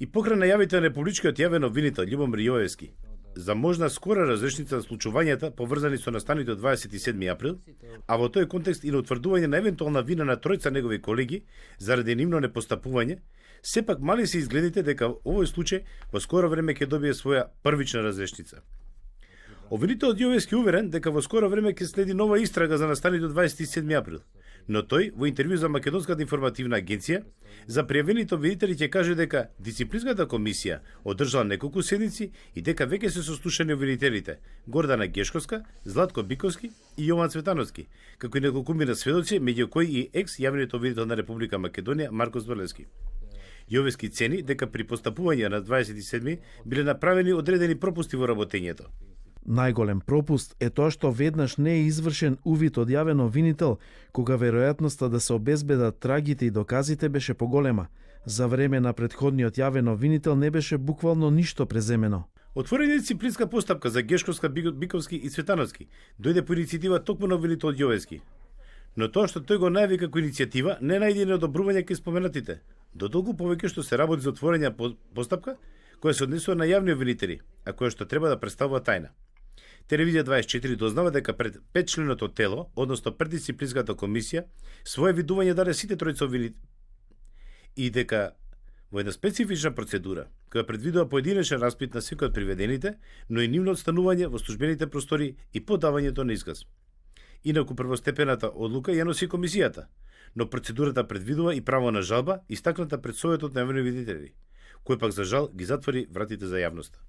И покрај најавите на републичкиот јавен обвинител Љубомир Јовевски за можна скора разрешница за случувањата поврзани со настаните од 27 април, а во тој контекст и на утврдување на евентуална вина на тројца негови колеги заради нивно непостапување, сепак мали се изгледите дека овој случај во скоро време ќе добие своја првична разрешница. Обвинителот Јовевски уверен дека во скоро време ќе следи нова истрага за настаните од 27 април, но тој во интервју за Македонската информативна агенција за пријавените обвинители ќе каже дека дисциплинската комисија одржала неколку седници и дека веќе се сослушани обвинителите Гордана Гешковска, Златко Биковски и Јован Цветановски, како и неколкумина сведоци, меѓу кои и екс-јавниот обвинител на Република Македонија Марко Збрлевски. Јовевски цени дека при постапување на 27 биле направени одредени пропусти во работењето. Најголем пропуст е тоа што веднаш не е извршен увид од јавен обвинител, кога веројатноста да се обезбедат трагите и доказите беше поголема. За време на претходниот јавен обвинител не беше буквално ништо преземено. Отворена дисциплинска постапка за Гешковска, Биковски и Цветановски дојде по иницијатива токму на обвинител Јовевски. Но тоа што тој го најави како иницијатива не најде ни одобрување кај споменатите. Дотолку повеќе што се работи за отворења постапка која се однесува на јавни обвинители, а која што треба да представува тајна. Телевизија 24 дознава дека пред 5-членото тело, односно пред дисциплинската комисија, своје видување даде сите тројца обвинители и дека во една специфична процедура, која предвидува поединечен распит на секој од приведените, но и нивно отстанување во службените простори и подавањето на исказ. Инаку првостепената одлука ја носи комисијата, но процедурата предвидува и право на жалба, истакната пред Советот на јавни обвинители, кој пак за жал ги затвори вратите за јавноста.